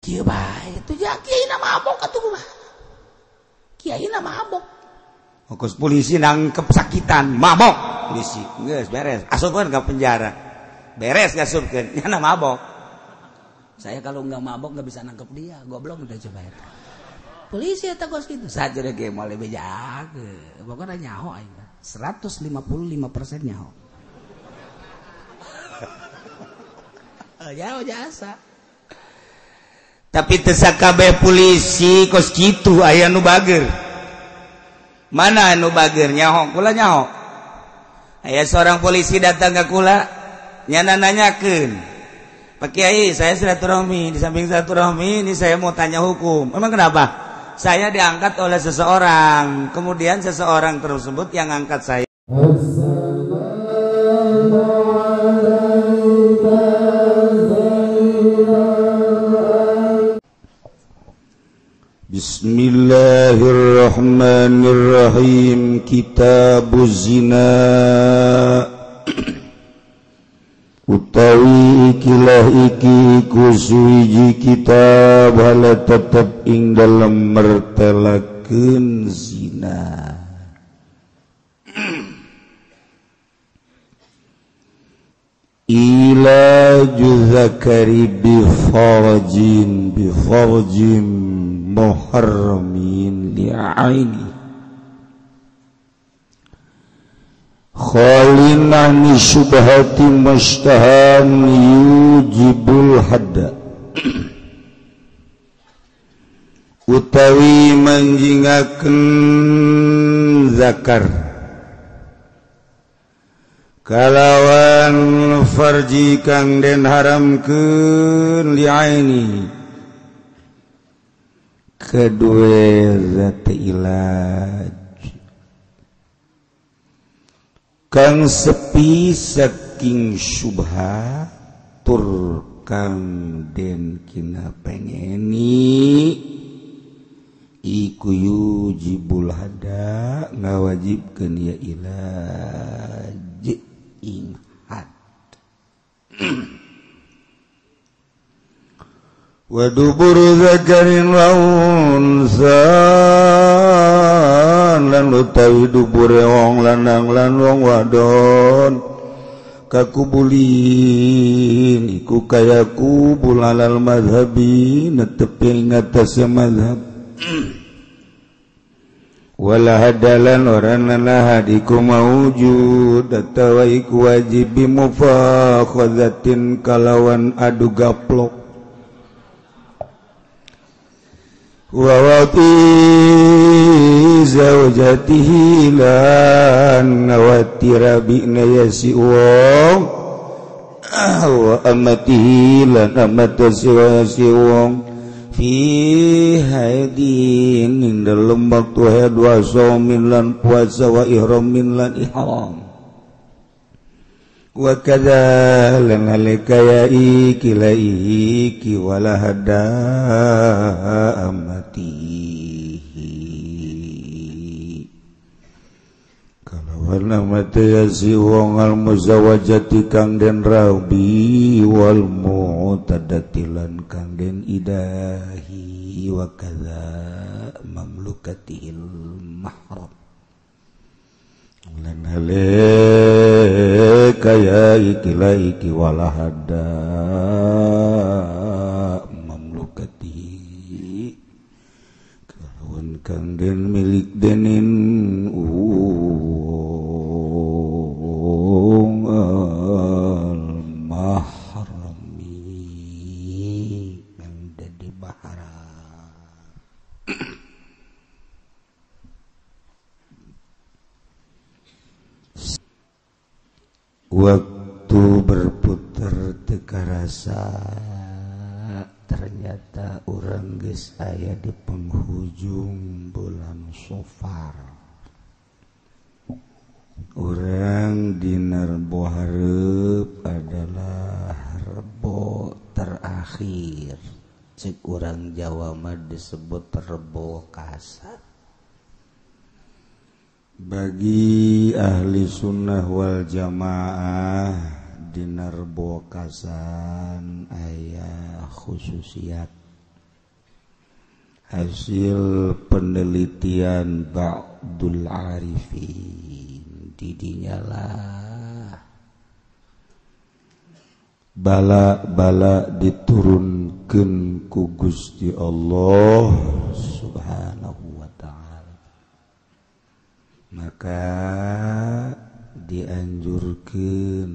Kieu bae itu ja kiai na mabok atuh mah. Kiai na mabok. Kos polisi nangkep sakitan, mabok polisi. Geus beres, asupkeun ka penjara. Beres ngasupkeun, nyana mabok. Saya kalau enggak mabok enggak bisa nangkep dia, goblok udah coba eta. Polisi eta kos kitu. Saja ge moal bejakeun. Pokona nyaho aing. 155% nyaho. Jauh jasa. Tapi teu sakabeh polisi kos kitu aya nu bager. Mana anu bager nyaho kula nyaho. Aya seorang polisi datang ka kula nyana nanyakeun. Pak Kiai, saya silaturahmi, di samping silaturahmi ini saya mau tanya hukum. Emang kenapa? Saya diangkat oleh seseorang, kemudian seseorang tersebut yang angkat saya. Bismillahirrahmanirrahim. Kitabuz Zina utawi ikilah iki iku suwiji kitab hala tetep ing dalem mertelakeun zina. Ila juzakari bifarjin bifarjin muharramin li'aini khalin ani syubhati mustahan yujibul hadda utawi manjingakeun zakar kalawan farji kang den haramkeun li'aini kedua zat ilaj kang sepi saking syubha tur kang den kina pengeni iku yujibul hada ngawajibkeun ya ilaj ing had. Wa duburu zakarin wa unsa lan utawi dubure wong lanang lan wong wadon kakubulin iku kaya kubul alal madhabi netepi ing atase madhab wala hadalan ora nalahad iku maujud atawa iku wajib mufakhazatin kalawan adu gaplok wa wati zawjatihi lan wati rabina yasi wong wa amatihi lan amata si wong fi haidin ing dalem waktu haid wa saumin lan puasa wa ihramin lan ihram wa kadza lan alika ya iki la iki wala hada amatihi kalawan amati si wong al muzawajati kang den rabi wal mu'tadati lan kang den idahi wa kadza mamlukatihil mahram lan hale kaya iki la iki wala hada mamlukati kalawan kang den milik denin wong al mahrami yang dadi bahara. Waktu berputar teu rasa ternyata urang geus aya di penghujung bulan Safar. Urang dina Rebo hareup adalah Rebo terakhir. Cek urang Jawa mah disebut Rebo Kasat. Bagi ahli sunnah wal jamaah dina Rebo Kasan aya khususiat. Hasil penelitian ba'dul arifin didinya lah bala-bala diturunkeun ku Gusti Allah Subhanahu wa ta'ala, maka dianjurkeun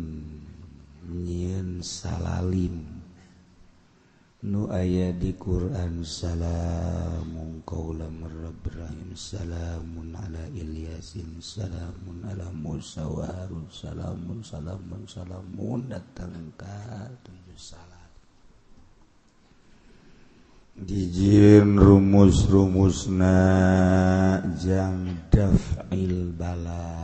nyieun salalim nu aya di Quran, salamun qaulam rabbir rahim, salamun ala Ilyasin, salamun ala Musa wa Harun, salamun salamun salamun, datang ka 7 salam. Dijieun rumus-rumusna jang daf'il bala,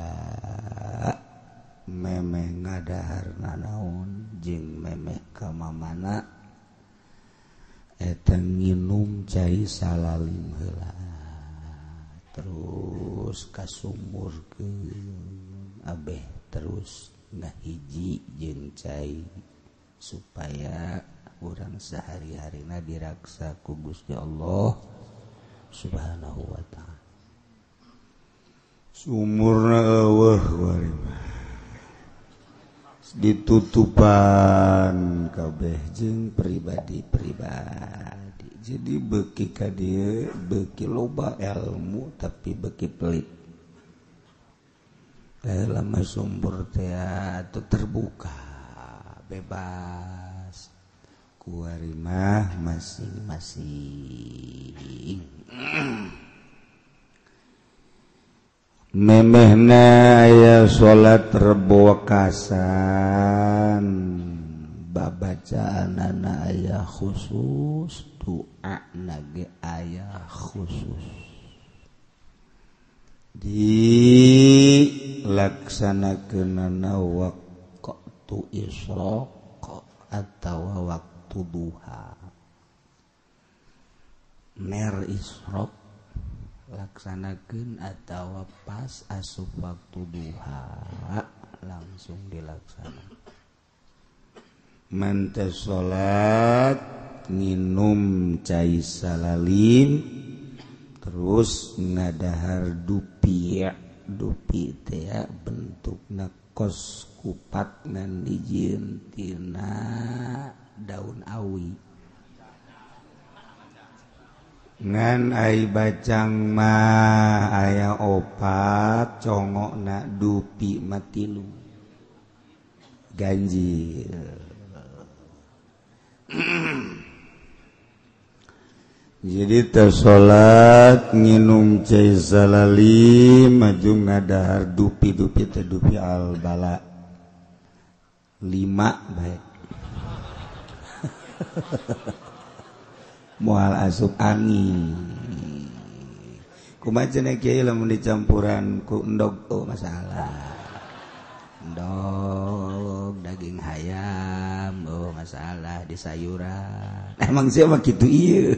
memeh ngadahar nanaon jeung memeh ka mamana eta nginum cai salalim heula terus kasumurkeun abeh terus ngahiji jeung cai supaya urang sehari-harina diraksa ku Gusti Allah Subhanahu wa ta'ala. Sumurna eueuh warimah ditutupan kabeh jeung pribadi-pribadi. Jadi beuki ka dieu beuki loba ilmu tapi beuki pelit. Lama sumur teh atuh terbuka bebas kuari mah masing-masing. Memehna aya salat Rebo wekasan, babacaanana aya khusus, doana ge aya khusus. Dilaksanakeunana waktu isyraq atawa waktu duha. Ner isyraq laksanakeun atawa pas asup waktu duha langsung dilaksanakan. Mantep salat nginum cai salalim terus ngadahar dupi, dupi teh bentukna kos kupat ngan dijieun tina daun awi. Ngan ai bacang mah aya opat congokna dupi mah 3 ganjil. Jadi teh salat nginum cai salalim maju ngadahar dupi-dupi teh dupi al bala 5 bae. Moal asup angin. Kumaha cenah kiai lamun dicampuran ku endog, oh masalah. Endog daging hayam, oh masalah di sayuran. Emang sih mah kitu ieu.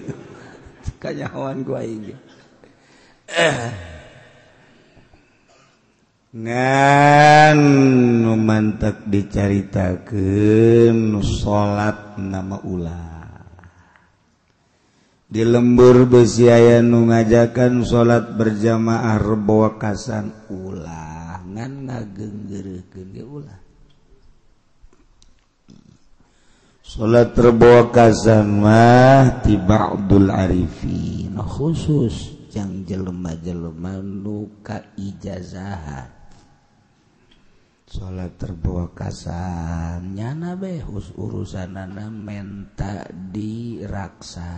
Kanyahoan ku aing ge. Ngan nu mantek dicaritakeun salat nama ulah. Di lembur besi aya nu ngajakan salat berjamaah Rebo wekasan ulah, ngan ngagenggeurekeun ge ulah. Salat Rebo wekasan mah ti ba'dul arifin khusus jang jelema-jelema nu kaijazahan. Salat Rebo wekasan nyana be urusanana menta diraksa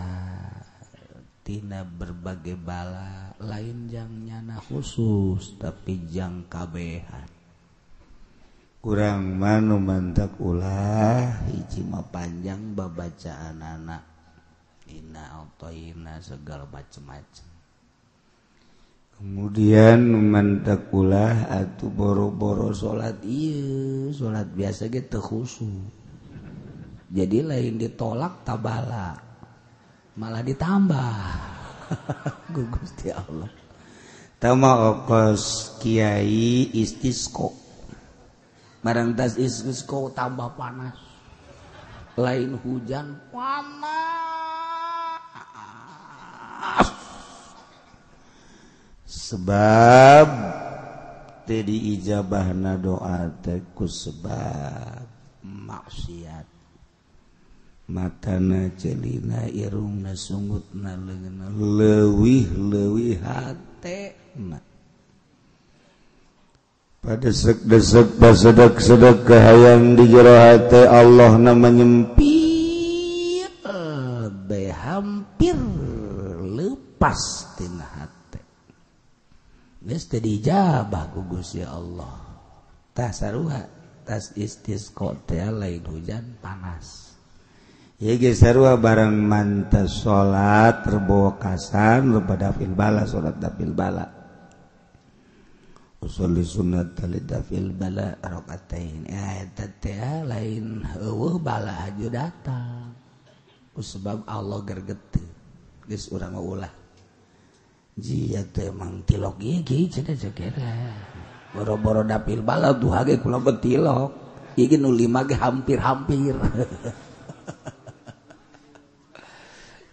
tina berbagai bala, lain jang nyana khusus tapi jang kabehan. Kurang manu mantak ulah hiji mah panjang babacaanana inna atoina segala macem-macem. Kemudian mantak ulah atuh boro-boro salat ieu, salat biasa ge teu khusyuk. Jadi lain ditolak tabala, malah ditambah. Ku Gusti Allah. Tama okos kiai istisqo. Barang tas istisqo tambah panas. Lain hujan panas. Sebab teu diijabahna doa teh ku sebab maksiat. Matana celina irungna sungutna leungeunna leuwih-leuwih hatena. Pada desek-desek pasedek-sedek kahayang di jero hate Allah na menyempit be hampir lepas tina hate. Geus teu diijabah ku Gusti Allah. Tah sarua tas istisqa teh lain hujan panas. Ieu geus sarua barang mantas salat rebo kasan loba dafil bala salat dafil bala. Usolli sunnat dafil bala rakatain. Eta teh lain eueuh bala haju datang. Ku sebab Allah gergeteun. Geus urang mah ulah. Jia teh emang tilok ieu ge cenah cekera. Boro-boro dafil bala duha ge kula betilok. Ieu ge nu lima ge hampir-hampir.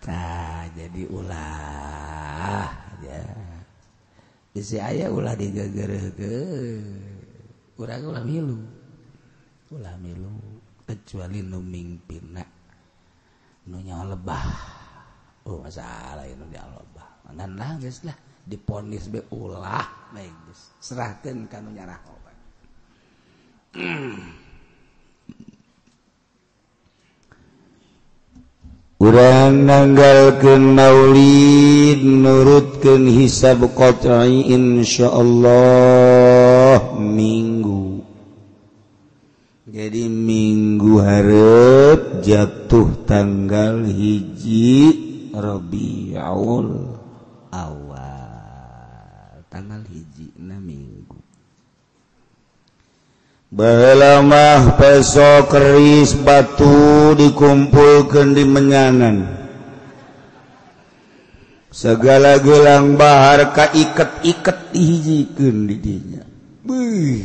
Nah, jadi ulah ya. Bisi aya ulah digegereukeun. Urang ulah milu. Ulah milu kecuali nu mingpinna. Nu nyaho lebah. Oh, masalah nu nyaho lebah. Ngan lah geus lah diponis be ulah bae geus. Serahkeun ka nu nyaraho. Urang nanggalkeun maulid nurutkeun hisab qat'i insyaallah minggu. Jadi minggu hareup jatuh tanggal 1 Rabiul Awal. Tanggal 1 na minggu. Baheula mah peso keris batu dikumpulkeun di menyanan. Segala gelang bahar kaiket-iket dihijikeun di dinya. Beuh,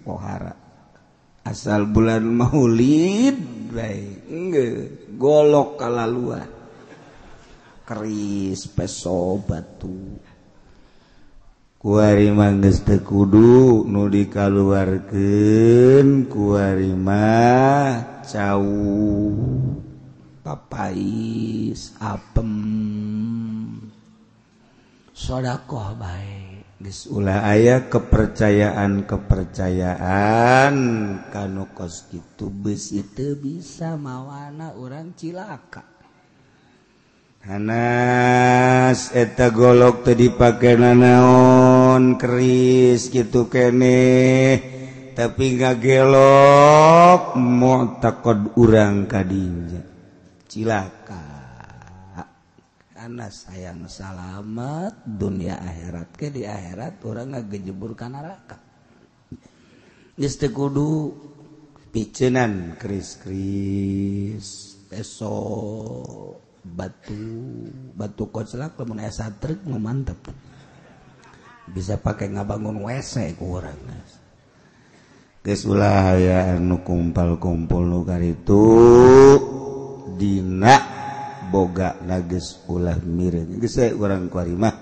pohara. Asal bulan Maulid bae enggeus golok kalaluan. Keris peso batu. Kuari mah geus teu kudu nu dikaluarkeun kuari mah cau papais apem sedekah bae geus ulah aya kepercayaan-kepercayaan kanu kos kitu beusi teu bisa mawana urang cilaka. Hanas eta golok teu dipake nanaon keris kitu keneh tapi ngagelok mu'taqad urang kadinya cilaka. Hanas hayang salamet dunia akhirat ke di akhirat urang ngagejebur ka neraka. Geus teu kudu piceunan keris-keris peso batu koclak lamun aya satrek mah mantep. Bisa pake ngabangun WC ku urang. Geus ulah aya anu kumpul-kumpul nu karitu dina boga geus ulah mireun. Geus we urang kuari mah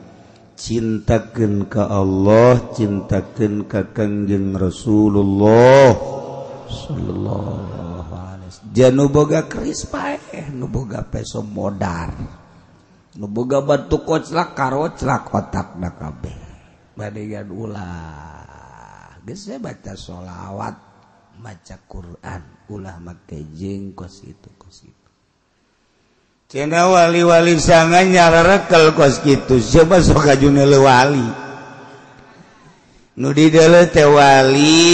cintakeun ka Allah, cintakeun ka Kangjeng Rasulullah sallallahu alaihi. Nu boga keris paeh, nu boga peso modar, nu boga batu koclak karoclak otakna kabeh. Bandingan ulah geus we baca sholawat, maca Quran, ulah make jeung kos itu kos itu. Cenah wali-wali sangan nyararekel kos kitu, siapa sok kajune wali. Nu di deuleu teh wali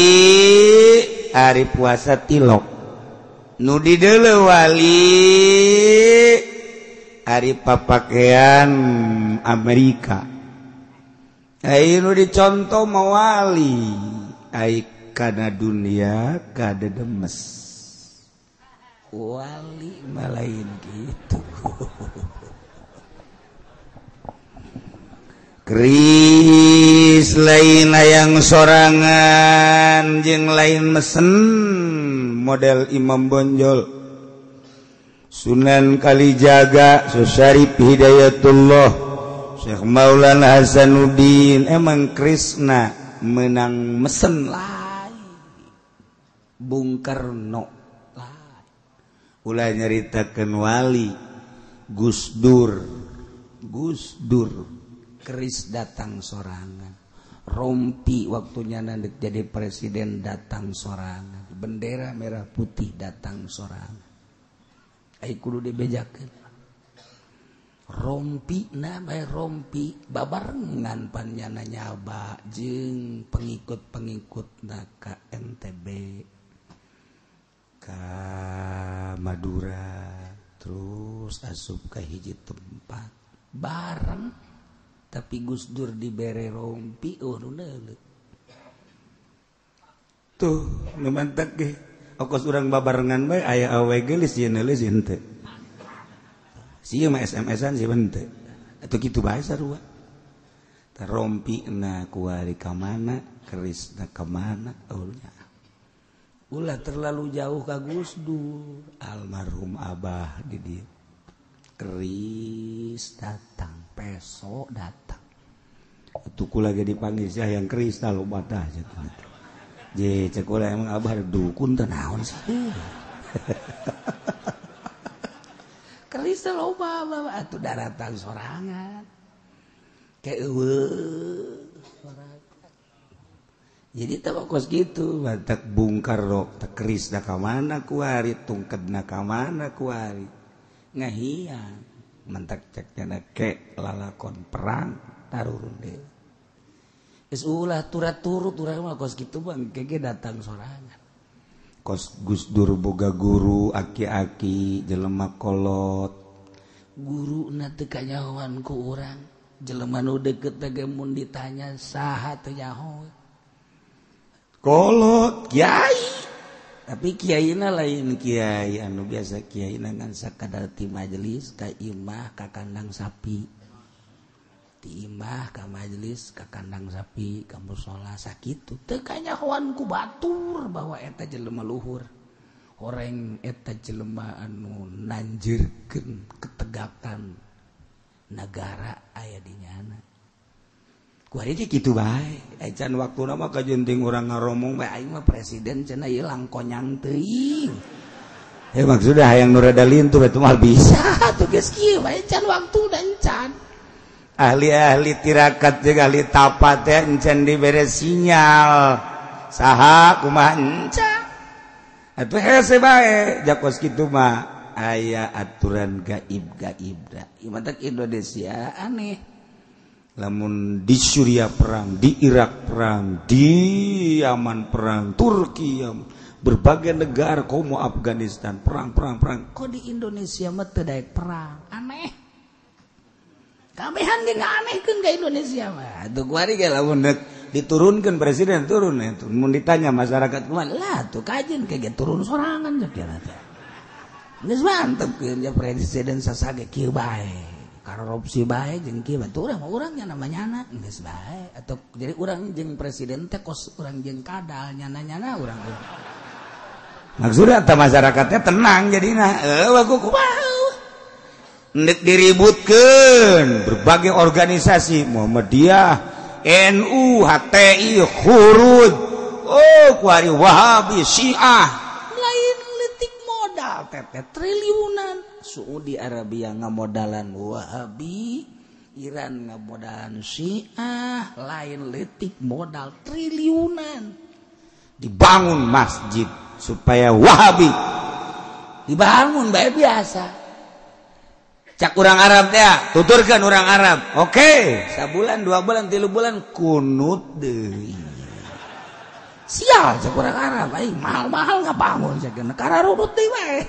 ari puasa tilok. Nu di deuleu wali ari papakean Amerika. Ai nu dicontoh mah wali, ai kana dunia kada demes. Wali mah lain kitu. Keris lain hayang sorangan jeung lain mesen model Imam Bonjol Sunan Kalijaga Syarif Hidayatullah Syekh Maulana Hasanuddin emang Krisna menang mesen lain Bung Karno lain ulah nyaritakeun wali Gus Dur Gus Dur keris datang sorangan rompi waktunya nandek jadi presiden datang sorangan bendera merah putih datang sorangan ai kudu dibejakeun rompi na bae rompi babarengan panyana nyaba jeung pengikut-pengikut na ka NTB ka Madura terus asup ka hiji tempat bareng tapi Gus Dur dibere rompi oh nu neuleut tuh nu mantak ge okos urang babarengan bae aya awe geulis ye neuleus henteu sia mah SMS-an sih henteu atuh kitu bae sarua tah rompi na kuari ka mana kerisna ka mana oh nya ulah terlalu jauh ka Gus Dur almarhum abah di dieu keris datang peso datang atuh kula ge dipanggil sia yang keris tah loba tah je cek kula emang abah dukun teh naon sih keris teh loba abah atuh daratan sorangan kayak sorangan jadi teh kos kitu batak bungkar rok teh keris da ka mana kuari tungkedna ka mana kuari ngahiang mentak cek nyana ke lalakon perang tarurun deui geus ulah turat-turut urang mah kos kitu bang kege datang sorangan kos Gus Dur boga guru aki-aki jelema kolot guruna teu kanyahoan ku urang jelema nu deukeut teh ge mun ditanya saha teu nyaho kolot kiai tapi kiaina lain kiai anu biasa kiaina ngan sakadar ti majelis ka imah ka kandang sapi ti imah ka majelis ka kandang sapi ka musala sakitu teu kanyahoan ku batur bahwa eta jelema luhur horeng eta jelema anu nanjirkeun ketegakan negara aya di nyana kuari ge kitu bae acan waktuna mah kajunting urang ngaromong bae aing mah presiden cenah ieu langkonyang teuing maksudnya hayang nu rada lintuh eta mah bisa tuh geus kieu bae can waktuna encan ahli-ahli tirakat jeung ahli tapa teh encan dibere sinyal saha kumaha encan atuh hese bae jakos kitu mah aya aturan gaib-gaibna ieu mah Indonesia aneh lamun di Suriah perang, di Irak perang, di Yaman perang, Turki, berbagai negara, komo Afghanistan perang, perang, perang. Kok di Indonesia mah teu daek perang? Aneh. Kabehan ge ngaanehkeun ka Indonesia mah. Atuh kuari ge lamun diturunkeun presiden turun atuh. Mun ditanya masyarakat kumaha? Lah tuh kajeun ke ge turun sorangan cek dia teh. Geus mantep keun ja presiden sasage kieu bae. Korupsi bae jeung kieu batu urang mah urang nya namanya geus bae atau jadi urang jeung presiden teh kos urang jeung kadal nyana-nyana urang maksudnya teh masyarakatnya tenang jadina eueuh kumaha ndek diributkeun berbagai organisasi Muhammadiyah NU HTI Khuruj oh kuari Wahabi Syiah lain leutik modal teh triliunan Saudi Arabia ngamodalan Wahabi, Iran ngamodalan Syiah, lain letik modal triliunan. Dibangun masjid supaya Wahabi. Dibangun bae biasa. Cak urang Arab teh, tuturkeun urang Arab. Oke, sabulan, 2 bulan, 3 bulan kunut deui. Sial cak urang Arab, aing mahal-mahal ngabangun cak negara rurut deui wae.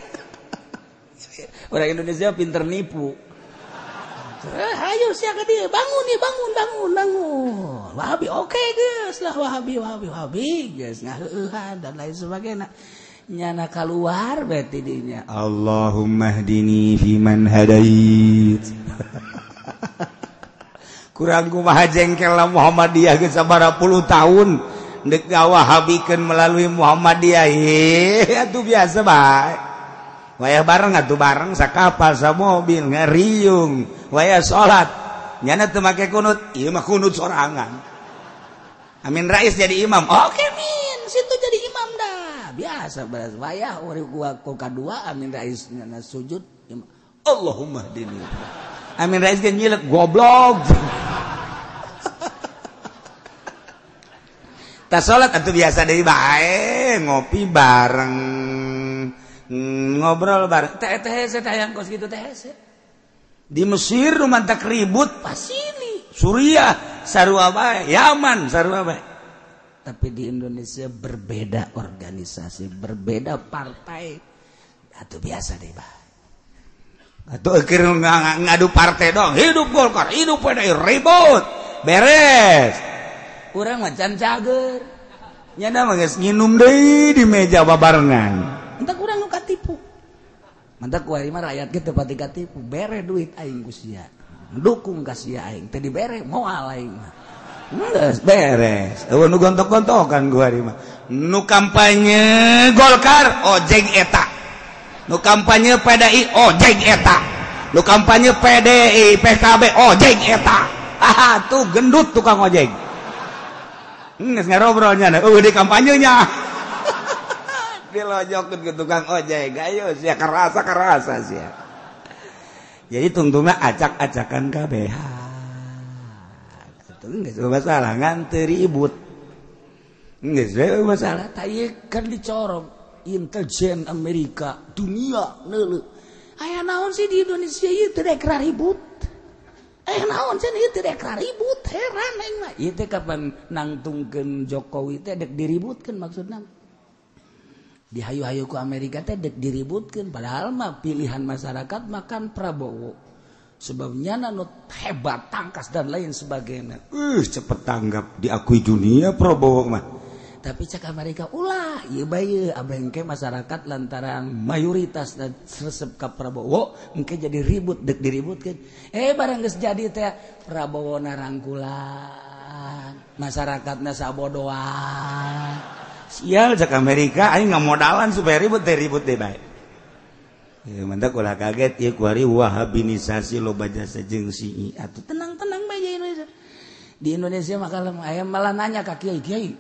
Orang Indonesia pinter nipu. Ayo siapa dia bangun nih bangun bangun bangun. Wahabi oke geus lah Wahabi Wahabi Wahabi geus ngaheueuhan dan lain sebagainya. Nyana keluar berarti dinya. Allahumma hdini fiman hadait. Kurang kumaha jengkel lah Muhammadiyah geus sabaraha puluh tahun deuk ngawahabikeun melalui Muhammadiyah. Atuh biasa bae. Wayah bareng atuh bareng sakapal samobil ngariung wayah salat Nyana teu make kunut, ieu mah kunut sorangan. Amin Rais jadi imam. Oke Min, situ jadi imam dah. Biasa beras wayah urang gua ku kadua Amin Rais nyana sujud. Allahumma hdini. Amin Rais ge nyilek goblok. Tas salat atuh biasa deui bae, ngopi bareng, ngobrol bareng. Teh teh hese teh hayang kos kitu teh hese. Di Mesir nu mantak ribut pasili, Suriah sarua bae, Yaman sarua bae. Tapi di Indonesia berbeda organisasi, berbeda partai. Atuh biasa deui bae. Atuh keur ngadu partai dong, hidup Golkar, hidup PDI, ribut, beres. Urang mah can cager. Nyana mah geus nginum deui di meja babarengan. Entak urang nu katipu. Mantak kuari mah rakyat ge teu pati katipu, bere duit aing ku sia. Dukung ka sia aing, teu dibere moal aing mah. Geus beres. Eueuh nu gontok-gontokan kuari mah. Nu kampanye Golkar ojek eta. Nu kampanye PDI ojek eta. Nu kampanye PDI PKB ojek eta. Ah tuh gendut tukang ojek. Geus ngarobrolnya eueuh di kampanyenya. Dilojokeun ke tukang ojek, ayo sia kerasa-kerasa sia. Jadi tungtungna acak-acakan kabeh. Atuh geus masalah ngan teu ribut. Geus masalah tah ieu kan dicorong intelijen Amerika, dunia neuleuh. Aya naon sih di Indonesia ieu teu rek ribut. Naon cenah ieu teh rek ribut, heran aing mah. Ieu teh kapan nangtungkeun Jokowi teh dek diributkeun maksudna. Dihayu-hayu ku Amerika teh dek diributkeun, padahal mah pilihan masyarakat makan Prabowo. Sebabnya nu hebat, tangkas dan lain sebagainya. Cepet tanggap diakui dunia Prabowo mah. Tapi cek Amerika ulah ieu bae abengke masyarakat lantaran mayoritas dan resep ka Prabowo engke jadi ribut dek diributkeun. Barang geus jadi teh Prabowo narangkulan, masyarakatna sabodoan. Sial cek Amerika aing ngamodalan supaya ribut teh ribut deh bae. Ya mantak ulah kaget ieu kuari wahabinisasi loba jasa jeung si atuh tenang-tenang bae Indonesia. Di Indonesia mah kalem aya malah nanya ka kiai, kiai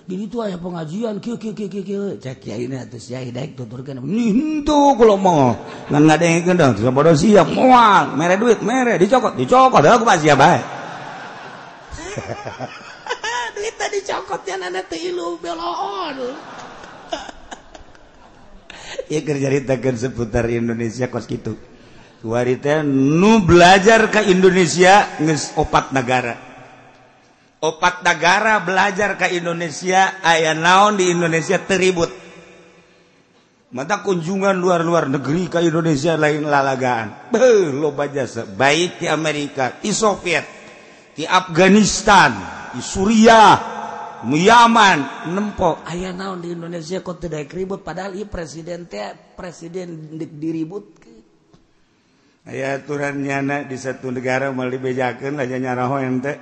di ditu aya pengajian kieu kieu kieu kieu cek kiai na atuh sia daek tuturkeun henteu kula mah ngan ngadengekeun dong sabodo siap moal mere duit mere dicokot dicokot da aku mah siap bae. Duit tadi dicokot nya nana teu ilu beloon. Ieu keur caritakeun seputar Indonesia kos kitu. Kuari teh nu belajar ka Indonesia geus opat negara. Opat negara belajar ke Indonesia, aya naon di Indonesia teribut. Mata kunjungan luar-luar negeri ke Indonesia lain lalagaan. Beuh, loba jasa, baik di Amerika, di Soviet, di Afghanistan, di Suriah, Yaman, nempo aya naon di Indonesia kok teu daek ribut padahal ieu presiden teh presiden diribut. Aya aturan nyana di satu negara moal dibejakeun lah nyaraho ente.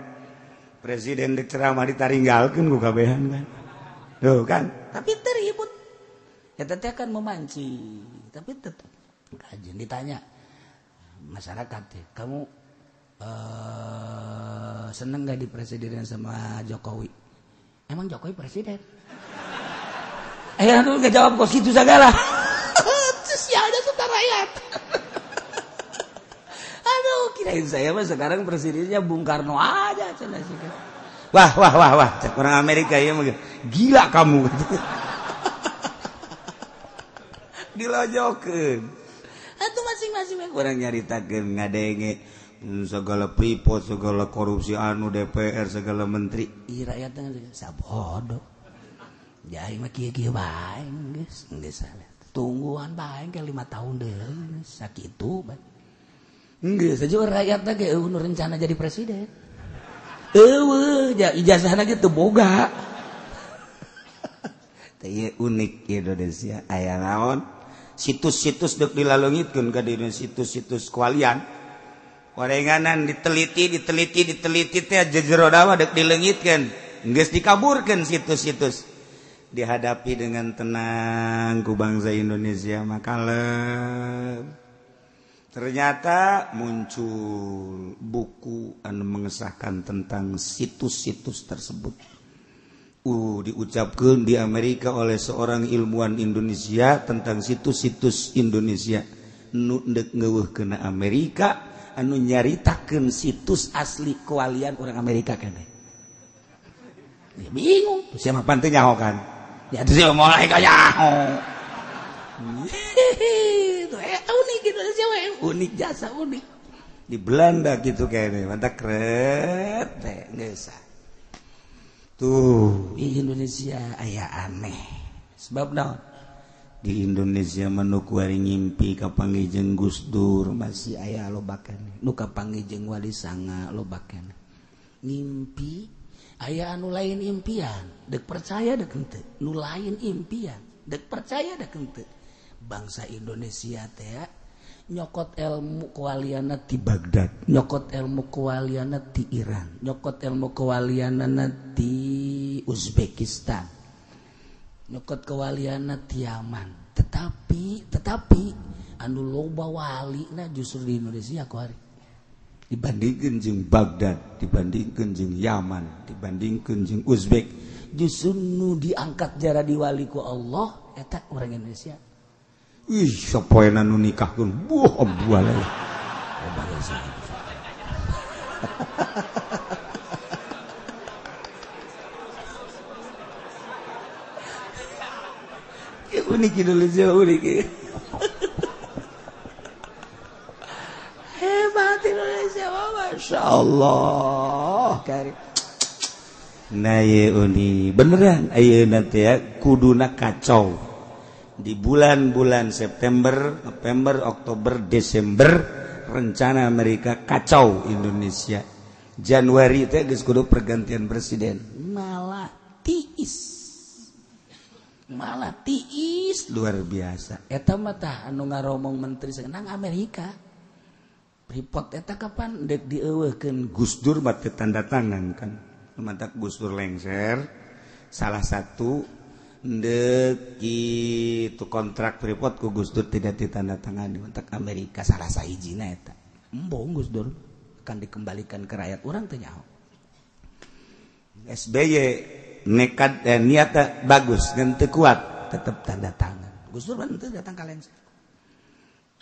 Presiden dek ceramah ditaringgalkeun ku kabehan kan. Tuh kan, tapi teribut. Eta teh kan memancing, tapi tetep kajian ditanya masyarakat teh, kamu seneng gak dipresidenin sama Jokowi? Emang Jokowi presiden? Aduh gak jawab kok situ segala. Sialnya sudah rakyat. Aduh, kirain saya mah sekarang presidennya Bung Karno aja cenah sih. Wah, wah, wah, wah, cek orang Amerika ya mah gila kamu. Dilojokeun. Atuh masing-masing urang nyaritakeun ngadenge segala pripot, segala korupsi anu DPR, segala menteri. Ih rakyat sabodo. Jadi mah kieu-kieu bae geus, geus salah. Tungguan bae ke 5 tahun deui sakitu bae. Geus saja rakyat ge eueuh nu rencana jadi presiden. Eueuh ijazahna ge teu boga. Teh ieu unik Indonesia aya naon? Situs-situs deuk dilaleungitkeun ka dina situs-situs kualian. Korenganan diteliti, diteliti, diteliti teh jejero dawa deuk dileungitkeun. Geus dikaburkeun situs-situs. Dihadapi dengan tenang ku bangsa Indonesia mah kalem. Ternyata muncul buku anu mengesahkan tentang situs-situs tersebut. Diucapkan di Amerika oleh seorang ilmuwan Indonesia tentang situs-situs Indonesia. Nu deuk ngeuweuhkeun Amerika anu nyaritakeun situs asli kewalian orang Amerika keneh. Ya, bingung, siapa pan teu nyaho kan? Ya teu mulai ka nyaho. Itu unik Indonesia we, unik jasa unik. Di Belanda gitu kayaknya, mantap kret teh geus. Tuh, di Indonesia aya aneh. Sebab naon? Di Indonesia mah nu kuari ngimpi kapanggih jeung Gus Dur masih aya loba keneh. Nu kapanggih jeung Wali Sanga loba keneh. Ngimpi aya anu lain impian, dek percaya dek henteu. Nu lain impian, dek percaya dek henteu. Bangsa Indonesia teh nyokot ilmu kewalianna ti Baghdad, nyokot ilmu kewalianna ti Iran, nyokot ilmu kewalianna ti Uzbekistan, nyokot kewalianna ti Yaman. Tetapi anu loba walina justru di Indonesia kuari. Dibandingkeun jeung Baghdad, dibandingkeun jeung Yaman, dibandingkeun jeung Uzbek, justru nu diangkat jara diwali ku Allah eta orang Indonesia. Ih, sapoena nu nikahkeun, buah abual. Unik Indonesia, unik. Hebat Indonesia, Masya Allah. Nah, ye uni beneran ayeuna teh kuduna kacau. Di bulan-bulan September, November, Oktober, Desember rencana Amerika kacau Indonesia. Januari teh geus kudu pergantian presiden. Malah tiis. Malah tiis luar biasa. Eta mah tah anu ngaromong menteri nang Amerika. Freeport eta kapan dek dieuweuhkeun Gus Dur mah teu tanda tangan kan. Mantak Gus Dur lengser salah satu ndek itu kontrak Freeport ku Gus Dur tidak ditandatangani untuk Amerika salah sahijina eta. Embung Gus Dur akan dikembalikan ke rakyat urang teu nyaho. SBY nekat niatna bagus ngan teu kuat tetep tanda tangan. Gus Dur teu datang ka lengser.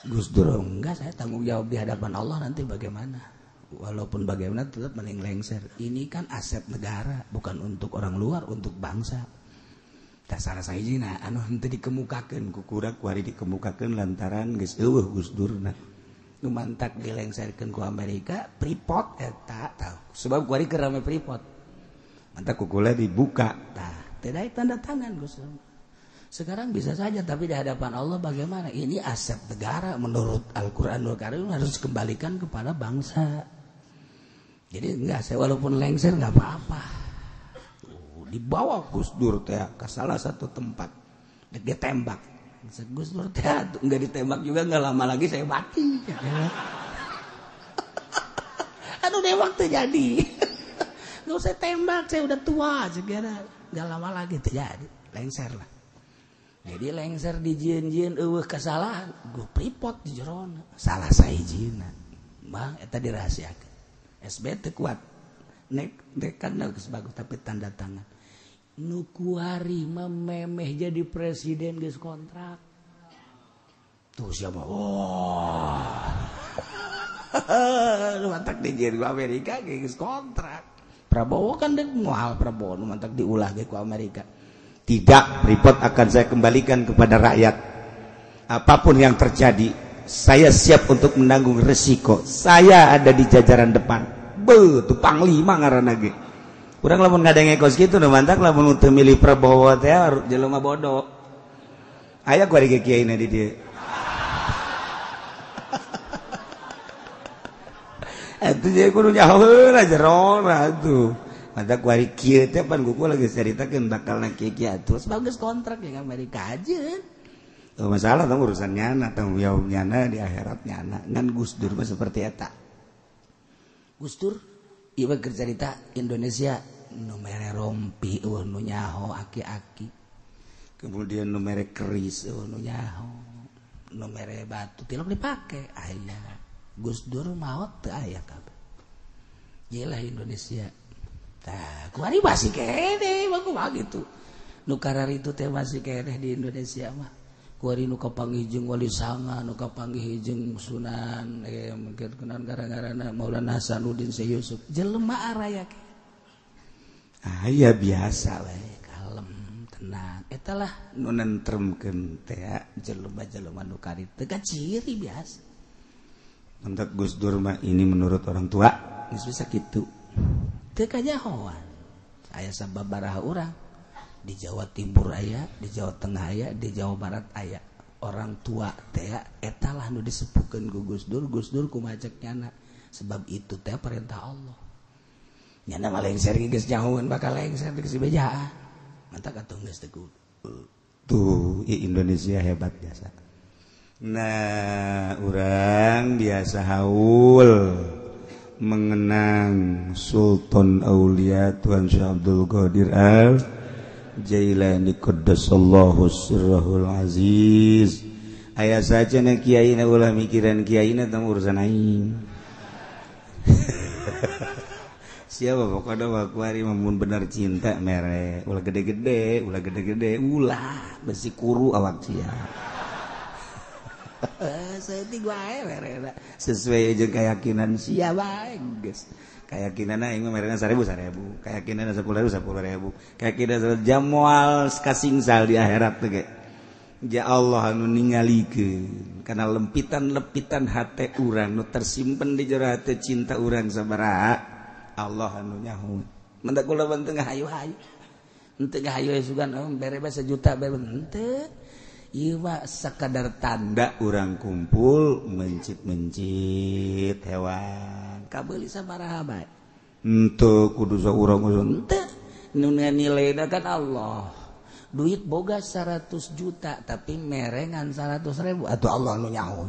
Gus Dur enggak, saya tanggung jawab di hadapan Allah nanti bagaimana. Walaupun bagaimana tetap mending lengser. Ini kan aset negara, bukan untuk orang luar, untuk bangsa. Salah sahijina anu henteu dikemukakeun ku kurang kuari dikemukakeun lantaran geus eueuh Gus Durna. Nu mantak dilengserkeun ku Amerika Freeport eta tah. Sebab kuari keur rame Freeport. Mantak ku kula dibuka tah. Teu tanda tangan Gus Dur. Sekarang bisa saja tapi di hadapan Allah bagaimana? Ini aset negara menurut Al-Qur'anul Karim harus dikembalikan kepada bangsa. Jadi enggak, saya walaupun lengser enggak apa-apa. Dibawa Gus Dur teh ke salah satu tempat, dia tembak. Gus Dur teh nggak ditembak juga nggak lama lagi saya mati. Aduh nembak terjadi. Nggak usah tembak, saya udah tua segera. Nggak lama lagi terjadi, lengser lah. Jadi lengser di jieun-jieun eueuh kesalahan, gue Freeport di jerona. Salah sahijina. Bang eta dirahasiakeun. SB teu kuat. Nek kan bagus tapi tanda tangan. Nu kuari memeh jadi presiden geus kontrak. Tuh siapa? Wah. Nu mantak dijieun ku Amerika geus kontrak. Prabowo kan deuk moal Prabowo nu mantak diulah ge ku Amerika. Tidak, Freeport akan saya kembalikan kepada rakyat. Apapun yang terjadi, saya siap untuk menanggung resiko. Saya ada di jajaran depan. Beuh, tuh panglima ngaranna ge. Urang lamun ngadenge kos kitu nu mantak lamun teu milih Prabowo teh jelema bodoh. Aya ku ari ge kiai na di dieu. Atuh jadi kudu nyaho heula jerona atuh. Mantak ku ari kieu teh pan kuku lagi caritakeun bakalna kieu-kieu atuh. Bagus kontrak jeung Amerika aja. Tuh masalah tong urusan nyana, tanggung jawab nyana di akhirat nyana. Ngan Gus Dur mah seperti eta. Gus Dur ieu keur carita Indonesia nu mere rompi eueuh nu nyaho aki-aki. Kemudian nu mere keris eueuh nu nyaho. Nu mere batu tilok dipake aya. Gus Dur maot teu aya kabeh. Yelah Indonesia. Tah, kuari masih keneh mah kumaha kitu. Nu kararitu teh masih keneh di Indonesia mah. Kuari nu kapanggih jeung Wali Sanga, nu kapanggih jeung Sunan, mungkin kenan gara-garana Maulana Hasanuddin Syekh Yusuf. Jelema araya ke. Aya biasa we, kalem, tenang. Eta lah nu nentremkeun teh jelema-jelema nu karitu teh ciri biasa. Menurut Gus Dur mah ini menurut orang tua geus bisa kitu. Teu kanyahoan. Aya sababaraha urang di Jawa Timur aya, di Jawa Tengah aya, di Jawa Barat aya. Orang tua teh eta lah nu disepukeun ku Gus Dur, Gus Dur kumaha cek nyana. Sebab itu teh perintah Allah. Nyana mah lengser geus nyahoan bakal lengser geus bejaan. Mantak atuh geus teu kudu. Tuh, Indonesia hebat biasa. Nah, urang biasa haul mengenang Sultan Aulia Tuan Syekh Abdul Qadir Al Jailani qaddasallahu sirrahul aziz. Aya saja na kiai na ulah mikiran kiai na tentang urusan aing. Siapa pokoknya wakuari mamun bener cinta mere ulah gede-gede ulah besi kuru awak sia. Setik wae mere sesuai jeung keyakinan sia bae geus. Keyakinan aing mah merena 1000 1000, keyakinan 10.000 10.000, keyakinan jamual kasingsal di akhirat teh ge. Ya Allah anu ningalikeun kana lempitan-lempitan hate urang nu tersimpen di jero hate cinta urang sabaraha Allah anu nyaho. Mentak kula teu hayu-hayu. Henteu hayu sugan bere bae sejuta bae henteu. Ieu mah sakadar tanda urang kumpul mencit-mencit hewan kabeuli sabaraha bae. Henteu kudu saurang henteu. Nu nilaina kan Allah. Duit boga 100 juta tapi merengan 100 ribu atuh Allah nu nyaho.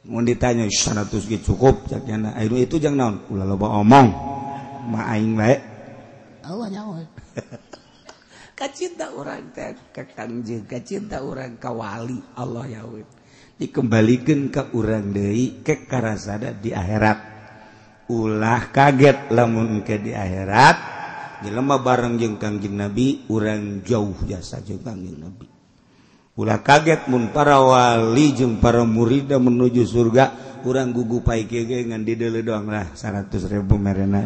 Mun ditanya 100 ge cukup cak nyana. Anu itu jang naon? Ulah loba omong. Ma aing bae. Allah nyaho. Kacinta urang teh ka Kangjeng, kacinta urang ka wali Allah nyaho. Dikembalikeun ka urang deui ke karasada di akhirat. Ulah kaget lamun ke di akhirat jelema bareng jeung Kangjeng Nabi urang jauh jasa jeung Kangjeng Nabi. Ulah kaget mun para wali jeung para murida menuju surga urang gugupai kieu ge ngan dideuleu doang lah 100.000 merena.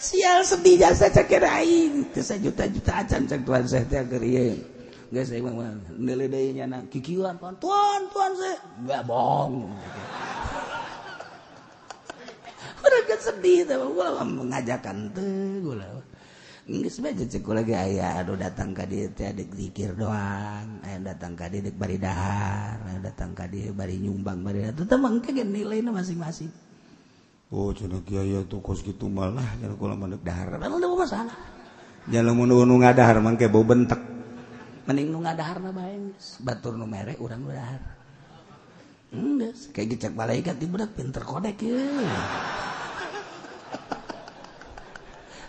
Sial sedih jasa cek aing teu sajuta-juta acan cek tuan saya teh keur ieu. Geus aing mah deuleu deui nyana kikieuan tuan tuan saya enggak bohong. Urang kan sedih teh ulah mengajakan teh ulah. Geus bae cek kula ge aya anu datang ka dieu teh dek zikir doang, aya datang ka dieu dek bari dahar, aya datang ka dieu bari nyumbang bari tetep mangke ge nilaina masing-masing. Oh cenah kiai tuh kos kitu malah cenah kula mah deuk dahar. Teu masalah. Jalma nu ngadahar mangke bau bentek. Mending nu ngadaharna bae geus, batur nu mere urang nu dahar. Geus, kayak gecek malaikat di budak pinter kodek ye.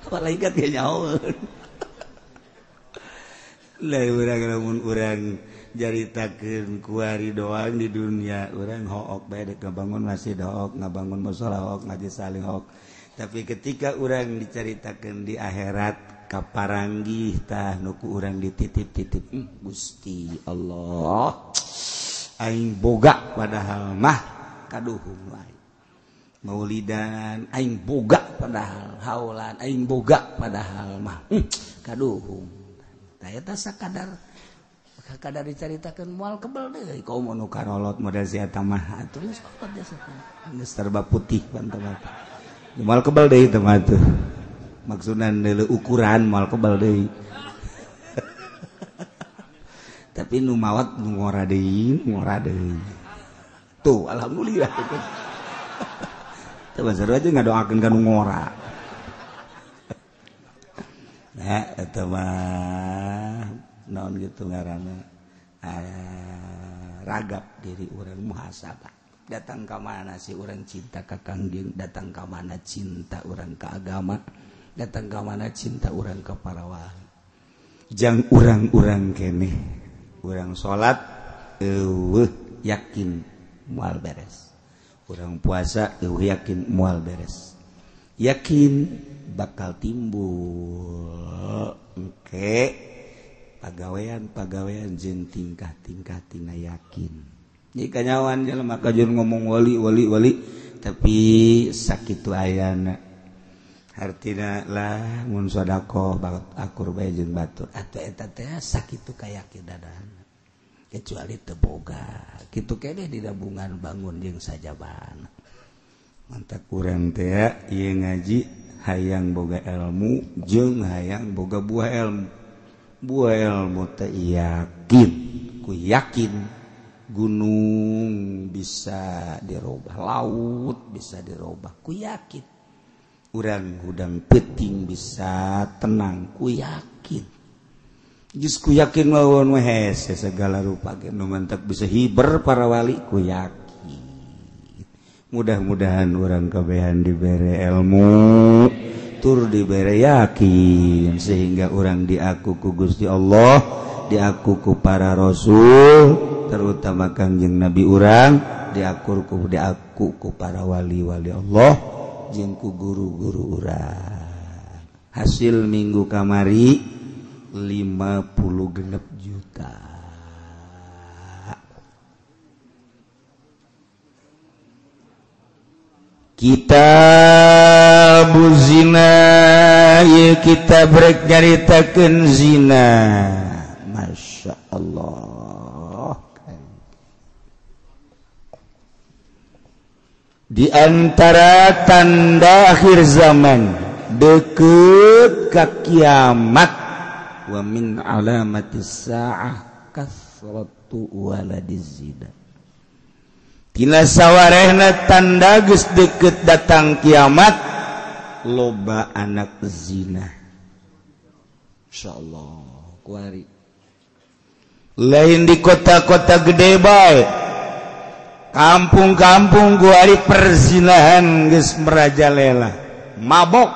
Malaikat ge nyaho. Lah urang lamun urang jaritakeun kuari doang di dunia, urang hook bae dek ngabangun masjid hook, ngabangun musala hook, ngaji saling hook. Tapi ketika urang dicaritakeun di akhirat kaparanggih tah nu ku urang dititip-titip, Gusti Allah aing boga padahal mah kaduhung wae. Maulidan aing boga padahal haulan aing boga padahal mah kaduhung. Tah eta sakadar kadar dicaritakeun moal kebel deui komo nu karolot model si eta mah atuh geus kolot jasa geus serba putih pantau moal kebel deui teh mah tuh maksudna deuleu ukuran moal kebel deui. Tapi nu mawat nu ngora deui tuh alhamdulillah. Teu basar aja ngadoakeun ka nu ngora. Nah eta mah naon gitu ngaranna ragap diri urang muhasabah. Datang ka mana sih urang cinta ka Kangjeng, datang ka mana cinta urang ka agama, datang ka mana cinta urang ka para wali. Jang urang-urang keneh urang salat eueuh yakin moal beres, urang puasa eueuh yakin moal beres, yakin bakal timbul engke pagawean-pagawean jeung tingkah-tingkah tina yakin. Jika nyawan jelema kajur ngomong wali wali wali tapi sakitu ayana hartina lah mun sedekah banget akur bae jeung batur atuh eta teh sakitu kayakinanana kecuali teu boga kitu keneh di nabungan bangun jeung sajabana. Mantap urang teh ieu ngaji hayang boga ilmu jeung hayang boga buah ilmu. Buah ilmu teh yakin, ku yakin gunung bisa dirubah, laut bisa dirubah, ku yakin. Urang hudang peuting bisa tenang, ku yakin. Geus ku yakin lawan we hese segala rupa ge nu mantak bisa hiber para wali ku yakin. Mudah-mudahan urang kabehan dibere ilmu tur dibere yakin sehingga urang diaku ku Gusti Allah, diaku ku para rasul, terutama Kangjeng Nabi urang, diaku ku para wali-wali Allah jeung ku guru-guru urang. Hasil minggu kamari 56 juta. Kitab zina, ya kita brek nyaritakeun zina. Masya Allah. Di antara tanda akhir zaman deket ka kiamat, wa min alamatis saah kasratu waladiz zina. Tina sawarehna tanda geus deket datang kiamat loba anak zina. Insyaallah kuari lain di kota-kota gede bae, kampung-kampung kuari perzinahan geus merajalela, mabok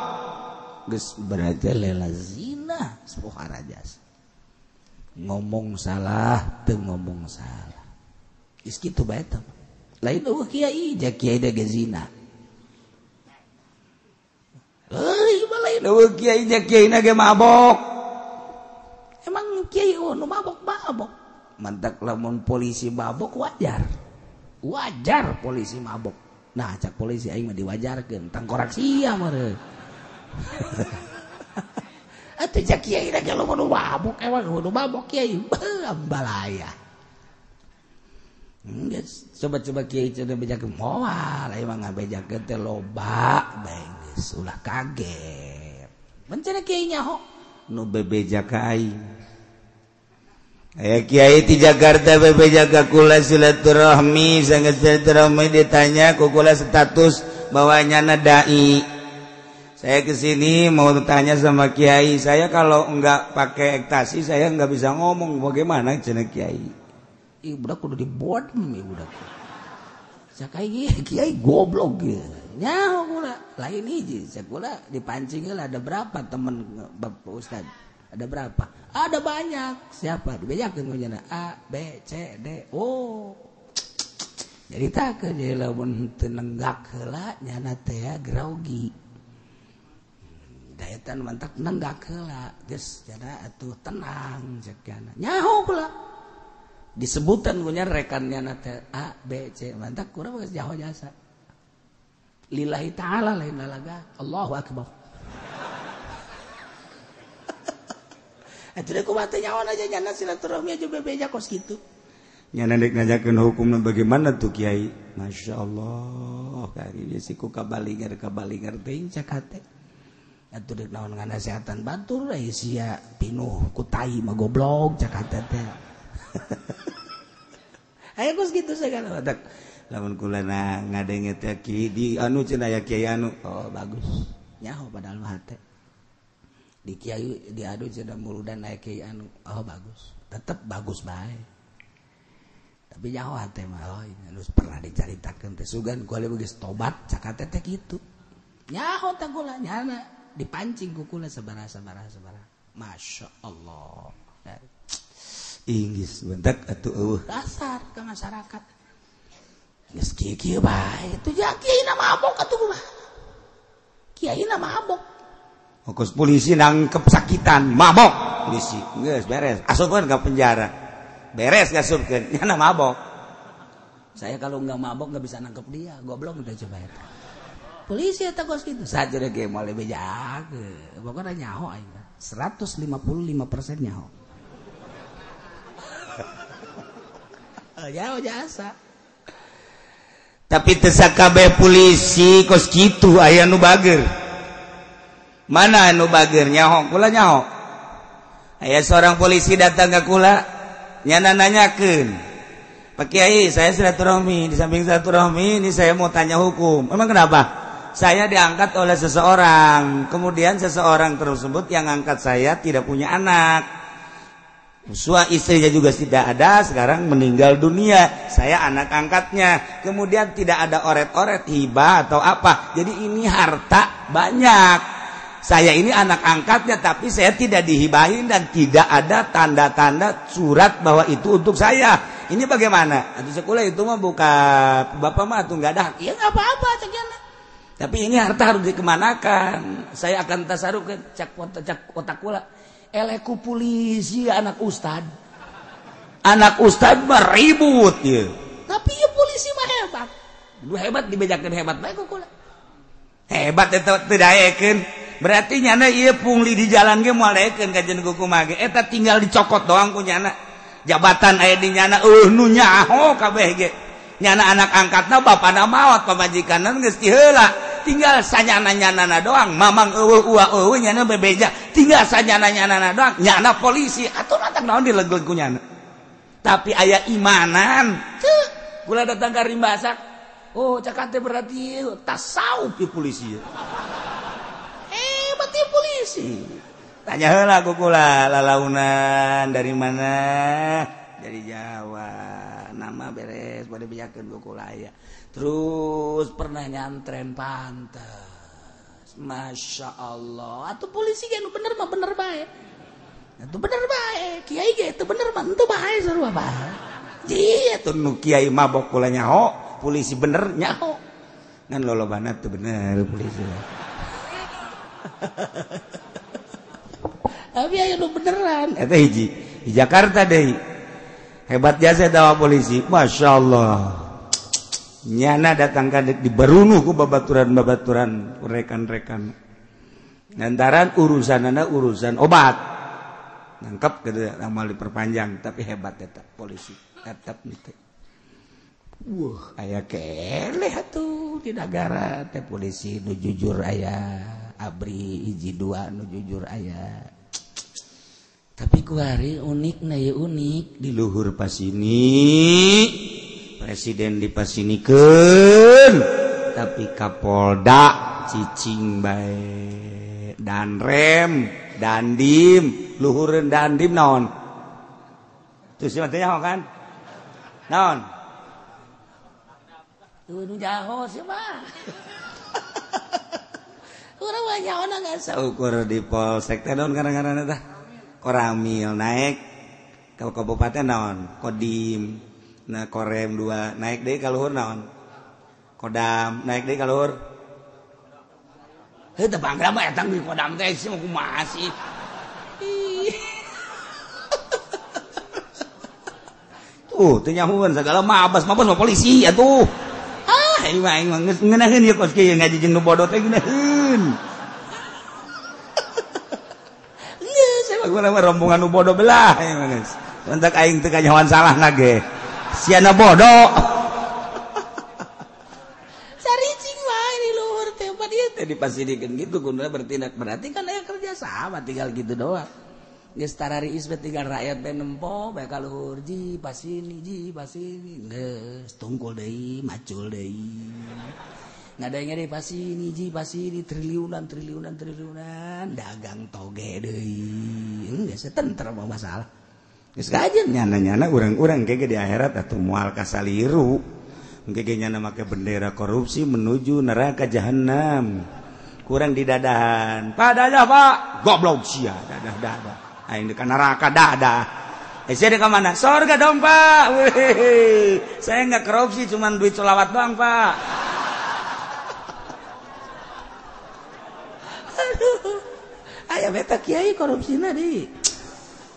geus merajalela, zina sepoharajas. Ngomong salah teu ngomong salah geus kitu bae teh. Lain eueuh kiai, ja kiai da ge zina. Euy, lain eueuh kiai ja kiai na ge mabok. Emang kiai nu mabok-mabok. Mantak lamun polisi mabok wajar. Wajar polisi mabok. Nah, cak polisi aing mah diwajarkeun, tangkorak sia meureun. Atuh ja kiai na ge lamun mabok, emang nu mabok kiai balaya. Coba-coba kiai cenah bejakeun moal, emang ngabejakeun teh loba bae geus ulah kaget. Bencana kiai nyaho nu bebeja ka aing. Aya kiai di Jakarta bebeja ka kula silaturahmi, sangat silaturahmi ditanya ku kula status bahwa nyana dai. Saya kesini mau tanya sama kiai, saya kalau enggak pakai ektasi saya enggak bisa ngomong, bagaimana cenah kiai? Ih budak kudu dibodem ieu budak. Sakai kiai goblok ge. Nyaho kula, lain hiji sakula dipancing heula ada berapa teman Bapak Ustad? Ada berapa? Ada banyak. Siapa? Dibejakeun ku nya A B C D. Oh. Jadi takeun ieu lamun teu nenggak heula nyana teh grogi. Daetan mantak nenggak heula geus cenah atuh tenang cek nya. Nyaho kula. Disebutan punya rekannya nate A B C mantap kurang geus jaho jasa lillahi ta'ala lain lalaga Allahu akbar. Atuh kumaha teh nyawa aja nyana silaturahmi aja bebeja kos kitu nyana dek ngajakeun hukumna bagaimana tuh kiai. Masya Allah kari ieu siku kabalingar teuing cak hate atuh dek naon nganasehatan batur we sia pinuh ku tai mah goblok cak hate teh. Ayo kos gitu segala batak. Lamun kula na ngadenge teh ki di anu cenah aya kiai anu. Oh bagus. Nyaho padahal mah hate. Di kiai diadu cenah muludan aya kiai anu. Oh bagus. Tetep bagus bae. Tapi nyaho hate mah oh anu pernah dicaritakeun teh sugan kula geus tobat cak hate teh kitu. Nyaho teh kula nyana dipancing ku kula sabaraha. Masya Allah. Inggris bentak atuh eueuh dasar ke masyarakat. Geus kieu-kieu bae atuh ja kiai na mabok atuh kumaha. Kiai na mabok. Fokus polisi nangkep sakitan mabok polisi. Geus beres asupkeun ka penjara. Beres ngasupkeun nyana mabok. Saya kalau nggak mabok nggak bisa nangkep dia, goblok udah coba eta. Polisi eta kos kitu. Saja ge moal bejakeun. Pokona nyaho aing. 155% nyaho. Jauh jasa. Tapi teu sakabeh polisi kos kitu aya nu bager. Mana anu bager nyaho kula nyaho. Aya seorang polisi datang ka kula nyana nanyakeun. Pak Kiai, saya silaturahmi, di samping silaturahmi ini saya mau tanya hukum. Emang kenapa? Saya diangkat oleh seseorang, kemudian seseorang tersebut yang angkat saya tidak punya anak. Sua istrinya juga tidak ada, sekarang meninggal dunia. Saya anak angkatnya. Kemudian tidak ada oret-oret hibah atau apa. Jadi ini harta banyak. Saya ini anak angkatnya, tapi saya tidak dihibahin dan tidak ada tanda-tanda surat bahwa itu untuk saya. Ini bagaimana? Atau sekolah itu mah buka bapak mah atau nggak ada hak. Ya nggak apa-apa, cek. Tapi ini harta harus dikemanakan. Saya akan tasaruf ke cak otak kula. Eleku polisi anak ustad. Anak ustad mah ribut ya. Tapi ya polisi mah hebat. Lu hebat dibejakeun hebat bae ku kula. Hebat eta teu daekeun. Berarti nyana ieu pungli di jalan ge moal daekeun ka jeung kumaha ge. Eta tinggal dicokot doang ku nyana. Jabatan aya di nyana eueuh nu nyaho kabeh ge. Nyana anak angkatna bapana maot pamajikanna geus ti heula. Tinggal sanyana-nyanana doang. Mamang eueuh uwa eueuh nyana bebeja. Tinggal sanyana-nyanana doang. Nyana polisi atuh natang naon dilegleg ku nyana. Tapi aya imanan. Ceu, kula datang ka Rimbasak. Oh, cakap teh berarti tasawuf ieu polisi. Hebat ieu polisi. Tanya heula ku kula, lalaunan dari mana? Dari Jawa. Nama beres pada bejakeun ku kula aya. Terus pernah nyantren pantes. Masya Allah. Atuh polisi ge nu bener mah bener bae. Atuh bener bae. Kiai ge teu bener mah henteu bae sarua bae. Ji atuh nu kiai mabok kula nyaho, polisi bener nyaho. Ngan lolobana teu bener polisi. Tapi aya nu beneran. Eta hiji. Di Jakarta deui. Hebat jasa eta polisi. Masya Allah. Nyana datang ka di barunuh ku babaturan-babaturan rekan-rekan. Lantaran urusanana urusan obat. Nangkep ke amal diperpanjang tapi hebat eta polisi. Tetap gitu. Wah, aya keleh atuh di nagara teh polisi nu jujur aya, ABRI hiji dua nu jujur aya. Tapi kuari unik na ya unik di luhur pasini. Presiden dipasinikeun tapi Kapolda cicing bae. Danrem, Dandim, luhureun Dandim naon? Terus mah teh nyaho kan? Naon? Tuh nu jaho sih mah. Urang mah nyaho geus saukur di polsek teh naon ngaran-ngaranna tah? Koramil naik ke kabupaten naon? Kodim. Nah Korem 2 naik deui ka luhur naon? Kodam naik deui ka luhur. Heuh teu bangga mah eta di Kodam teh sih kumaha sih. Tuh teu nyahueun sagala mabas mabas mah polisi atuh. Ah ieu mah aing mah geus ngeunaheun ieu kos kieu ngaji jeung nu bodoh teh ngeunaheun. Geus saya mah rombongan nu bodoh belah ieu mah geus. Lantak aing teu kanyahoan salahna ge. Siana bodoh. Saricing wae di luhur teh pan ieu teh dipasirikeun gitu kudu bertindak berarti kan aya kerja sama tinggal gitu doang. Geus tarariis bae tinggal rakyat bae nempo bae ka luhur ji pasini geus tungkul deui macul deui. Ngadenge deui pasini ji pasini triliunan triliunan triliunan dagang toge deui. Geus tentrem mah masalah. Geus kajen nyana-nyana urang-urang ge di akhirat atuh moal kasaliru. Engke ge nyana make bendera korupsi menuju neraka jahanam. Kurang di dadahan. Pak dadah Pak. Goblok sia dadah-dadah. Aing di neraka dadah. Sia di mana? Sorga dong Pak. Wih, saya nggak korupsi, cuman duit sholawat doang Pak. Aduh, aya beta kiai korupsina di.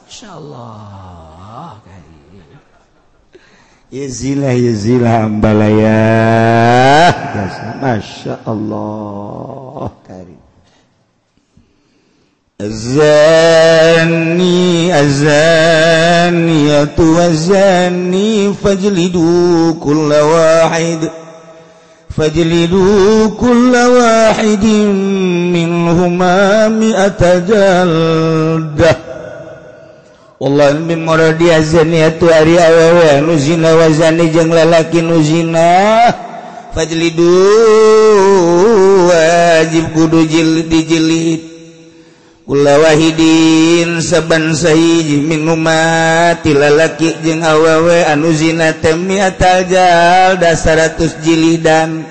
Insyaallah. Yezilah yezilah ambalaya. Masya Allah. Karim. Azani azaniyatu wazani fajlidu kulla wahid fajlidu kulla wahidin minhuma mi'ata jaldah. Wallah min muradi azaniyatu ari awewe nu zina wazani jeung lalaki nu zina fajlidu wajib kudu jilid dijilid kula wahidin saban sahiji minuma ti lalaki jeung awewe anu zina teh mi'atal jaldah 100 jilidan.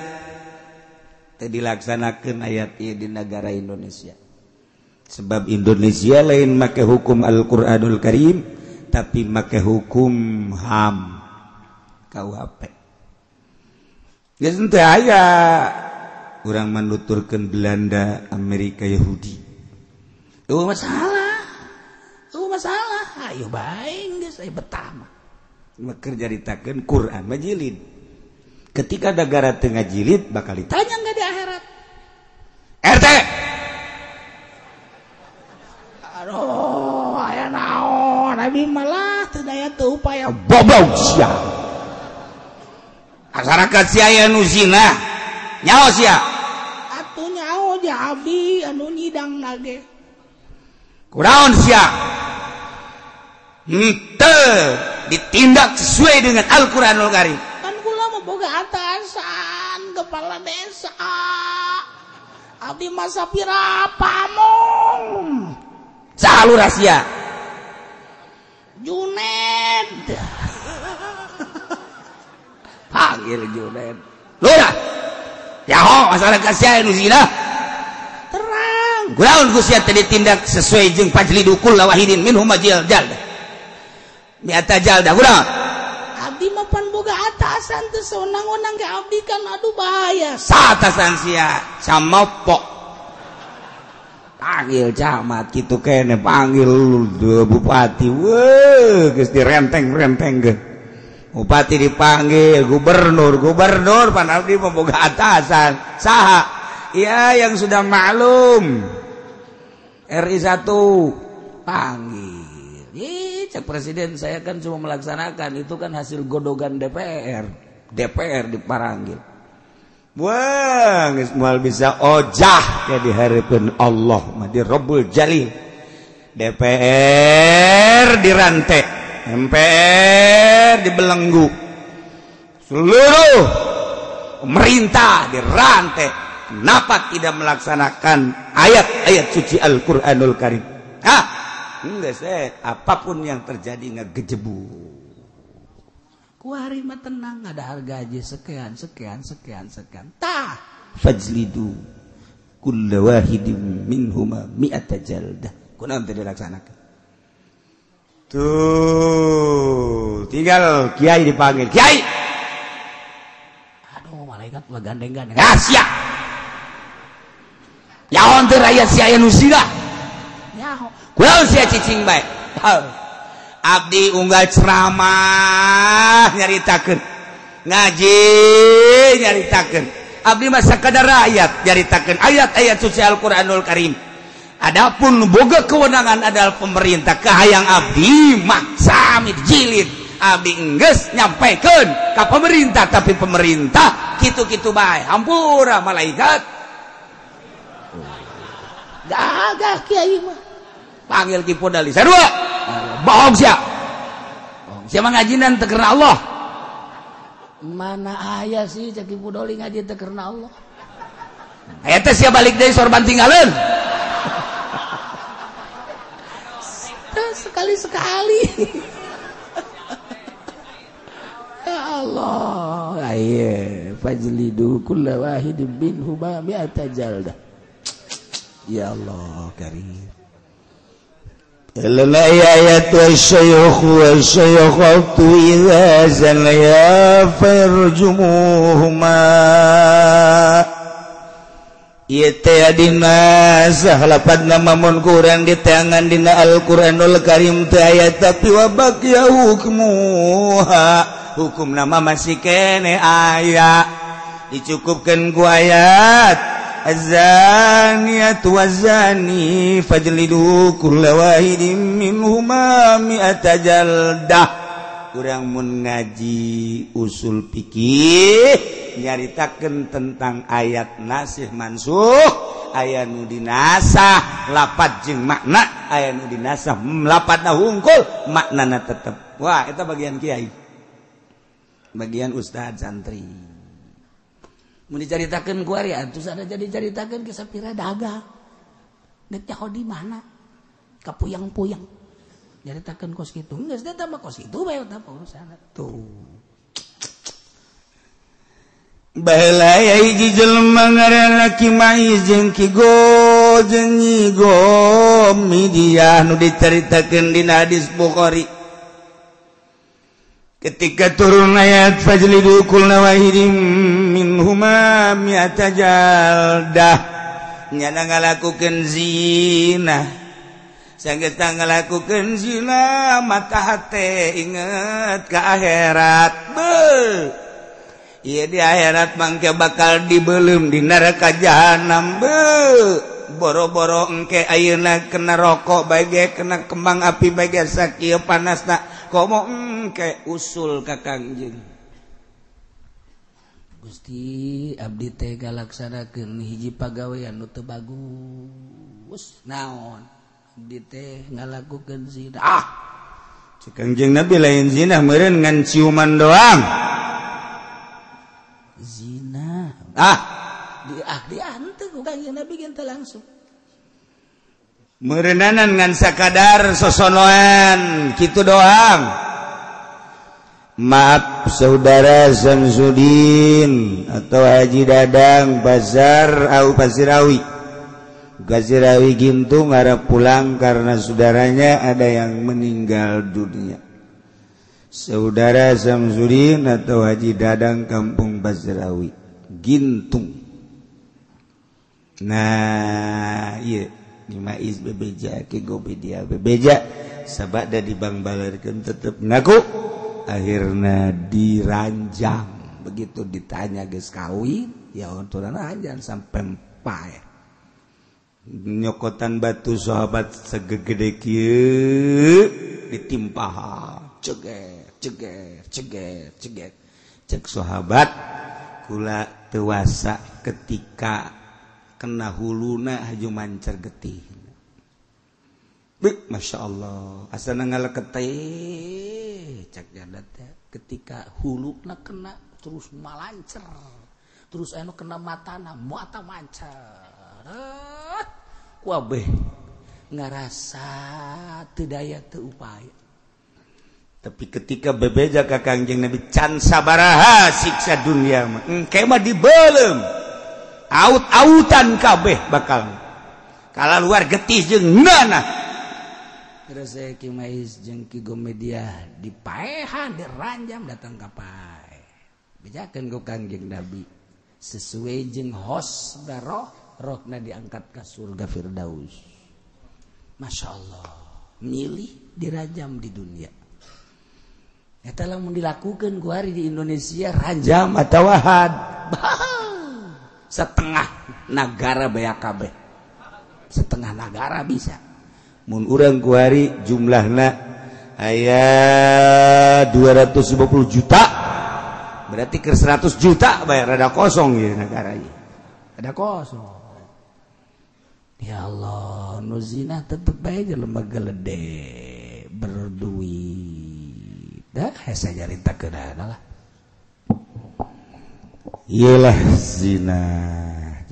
Teu dilaksanakeun ayat ieu di negara Indonesia. Sebab Indonesia lain make hukum Al-Qur'anul Karim tapi make hukum HAM KUHP. Geus teu aya urang menuturkeun Belanda, Amerika, Yahudi. Eueuh masalah. Eueuh masalah. Ayo bae geus aya betah mah. Keur caritakeun Quran mah jilid. Ketika negara teu ngajilid bakal ditanya enggak di akhirat. RT. Aduh, aya naon? Abi malah teu daya teu upaya goblok sia. Masyarakat sia aya nu zina. Nyaho sia. Atuh nyaho ja abdi anu nyidang nage. Kunaon sia? Henteu ditindak sesuai dengan Al-Qur'anul Karim. Kan kula mah boga atasan kepala desa. Abdi masa pira pamong. Saha rahasia? Juned. Panggil Juned. Lurah. Yaho masyarakat sia nu zina. Terang. Kunaon ku sia teu ditindak sesuai jeung fajlidu kulla wahidin minhum jaldah. Mi'ata jaldah kunaon? Abdi mah pan boga atasan teu sawenang-wenang ge abdi kan aduh bahaya. Sa atasan sia samopok. Panggil camat kitu kene, panggil bupati, weh geus direnteng-rentengkeun. Bupati dipanggil, gubernur, gubernur pan abdi mah boga atasan. Saha? Ya yang sudah maklum. RI 1 panggil. Ih, cek presiden saya kan cuma melaksanakan, itu kan hasil godogan DPR. DPR diparanggil. Wah, geus moal bisa ojah ya dihareupeun Allah mah di Rabbul Jalil. DPR dirantai, MPR dibelenggu. Seluruh pemerintah dirantai. Kenapa tidak melaksanakan ayat-ayat suci Al-Qur'anul Karim? Hah? Enggak sih, apapun yang terjadi ngegejebu. Kuari mah tenang, ada harga aja sekian sekian sekian sekian. Tah fajlidu kulla wahidin minhuma mi'ata jaldah. Kunaon teu dilaksanakeun? Tuh, tinggal kiai dipanggil. Kiai. Aduh, malaikat mah gandeng-gandeng. Ah, sia. Yaon teu rakyat sia anu zina. Nyaho. Kunaon sia cicing bae? Abdi unggal ceramah nyaritakeun, ngaji nyaritakeun, abdi mah sakadar rakyat nyaritakeun ayat-ayat suci Al-Qur'anul Karim. Adapun boga kewenangan adalah pemerintah, kahayang abdi mah sami jilid. Abdi enggeus nyampaikan ka pemerintah, tapi pemerintah kitu-kitu bae. Hampura malaikat. Gagah kiai mah. Panggil Ki Podali. Sarua. Bohong sia. Bohong sia mah ngajinan teu karena Allah. Mana aya sih cek Ki Podali ngaji teu karena Allah. Aya teh sia balik deui sorban tinggalin. Sekali-sekali. Ya Allah. Aye, fajlidu kulla wahidin minhuma mi'ata jaldah. Ya Allah karim. Lana ayat wasyayukh wasyayikhatu idza zanaya farjumuhuma. Ieu teh dinasah lapad nama mun kurang diteangan dina Al-Qur'anul Karim teh aya tapi wa baqiya hukmuha, hukum nama masih kene aya dicukupkeun ku ayat az-zaniyatu waz-zani fajlidu kulla wahidin minhuma mi'ata jaldah. Urang mun ngaji usul fikih nyaritakeun tentang ayat nasih mansuh, aya nu dinasah lapad jeung makna, aya nu dinasah lapadna hungkul maknana tetep. Wah, eta bagian kiai, bagian ustad santri. Mun dicaritakeun ku ari atuh ada jadi caritakeun ke sapira dagang. Dek nyaho di mana? Kapuyang-puyang. Nyaritakeun kos kitu. Geus teh mah kos kitu bae eta urusan tuh. Baheula hiji jelema ngaranna Ki Maiz jeung Ki Go jeung Nyi Gomidiyah nu dicaritakeun dina hadis Bukhari. Ketika turun ayat fajlidu kulla wahidin minhuma mi'ata jaldah, nyana ngalakukeun zina. Sanggeus ngalakukeun zina mata hate inget ka akhirat. Beuh. Ieu di akhirat mangke bakal dibeuleum di neraka jahanam. Beuh. Boro-boro engke ayeuna kena rokok bae ge kena kembang api bae ge sakieu panasna. Komo engke usul ka Kangjeng Gusti abdi teh ngalaksanakeun hiji pagawean nu teu bagus. Naon? Abdi teh ngalakukeun zina. Ah, cek Kangjeng Nabi lain zina meureun ngan ciuman doang. Zina. Ah, dianteu ku Kangjeng Nabi ge teh langsung. Meureunanan ngan sakadar sosonoan kitu doang. Maaf saudara Samsudin atau Haji Dadang Bazar au Pasirawi. Pasirawi Gintung arah pulang karena saudaranya ada yang meninggal dunia. Saudara Samsudin atau Haji Dadang Kampung Pasirawi Gintung. Nah, iya Maiz bebeja Ki Gobedia bebeja sabada dibangbalerkeun tetep ngaku akhirna diranjang. Begitu ditanya geus kawin ya ontonan ranjang sampai pae nyokotan batu sahabat segede kieu ditimpah ceger ceger ceger ceger. Cek sahabat kula tewasa ketika kena huluna haju mancer getih. Bik, Masya Allah asana ngaleket teh cek janda teh ketika huluna kena terus malancer terus anu kena matana mata mancer kuabeh ngarasa teu daya teu upaya. Tapi ketika bebeja ka Kangjeng Nabi can sabaraha siksa dunia mah engke mah dibeuleum aut-autan kabeh bakal kala luar getih jeung nanah. Terus saya Ki Maiz jeung Ki Gomedia dipaehan diranjam datang ka pae bejakeun ku Kangjeng Nabi sesuai jeung hos roh rohna diangkat ka surga Firdaus. Masya Allah milih dirajam di dunia. Eta lamun dilakukeun ku hari di Indonesia ranjam atawa had setengah nagara BAKB setengah nagara bisa. Mun urang kuari jumlahna aya 250 juta berarti ke 100 juta bayar rada kosong ya negara ieu rada kosong. Ya Allah nu zina tetep bae jelema gelede berduit dah hese nyaritakeun lah. Iyalah zina.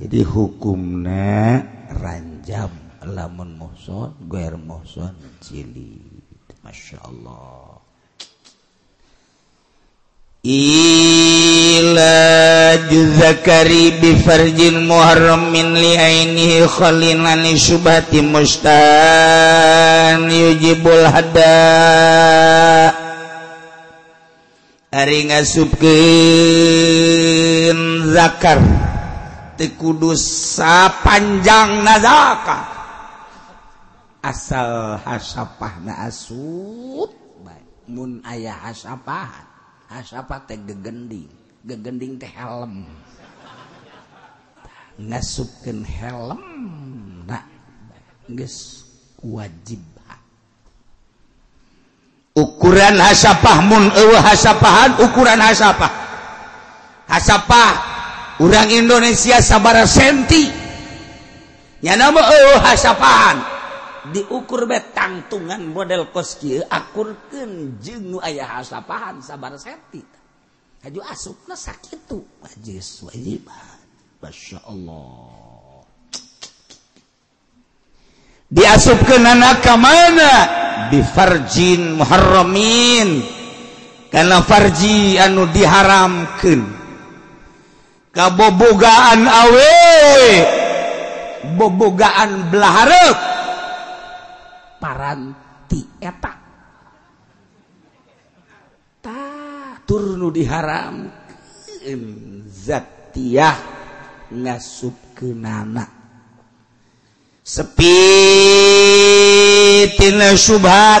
Jadi hukumna ranjam lamun muhson gair muhson jilid. Masya Allah. Ilaju zakari bi farjin muharramin li ainihi khalin an syubhati mustan yujibul hada. Ari ngasupkeun zakar teu kudu sapanjangna zakar, asal hasapahna asup bae. Mun aya hasapahan, hasapah teh gegending, gegending teh helm, ngasupkeun helm na geus wajib. Ukuran hasapah mun eueuh hasapahan, ukuran hasapah, hasapah urang Indonesia sabaraha senti nya mah eueuh hasapahan diukur be tangtungan model kos kieu, akurkeun jeung nu aya hasapahan sabaraha senti, haju asupna sakitu wajib wajib. Masyaallah, diasupkeun anak ka mana? Bi farjin muharramin, kana farji anu diharamkeun, kabobogaan awewe, bobogaan belah hareup paranti eta tah tur nu diharamkeun zatiyah ngasupkeunana. Sepi tina subhat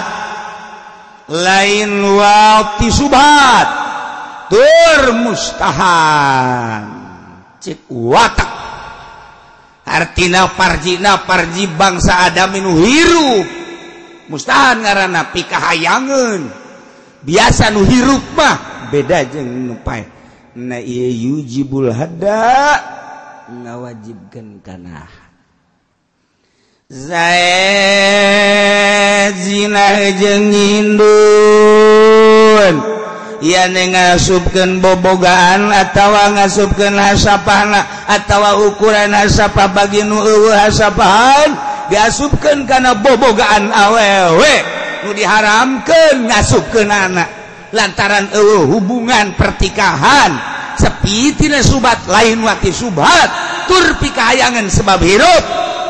lain wati subhat tur mustahan cek watak artina parjina parji bangsa Adam nu hirup mustahan ngaranna pikahayangeun biasa nu hirup mah beda jeung nu paeh. Na ieu yujibul hada ngawajibkeun kana Zaid zina jeung ngindun yen ngasupkeun bobogaan atawa ngasupkeun hasapahna atawa ukuran hasapah bagi nu eueuh hasapahan diasupkeun kana bobogaan awewe nu diharamkeun ngasupkeun anak lantaran eueuh hubungan pertikahan sepi tina subat lain wati subhat tur pikahayangan sebab hirup.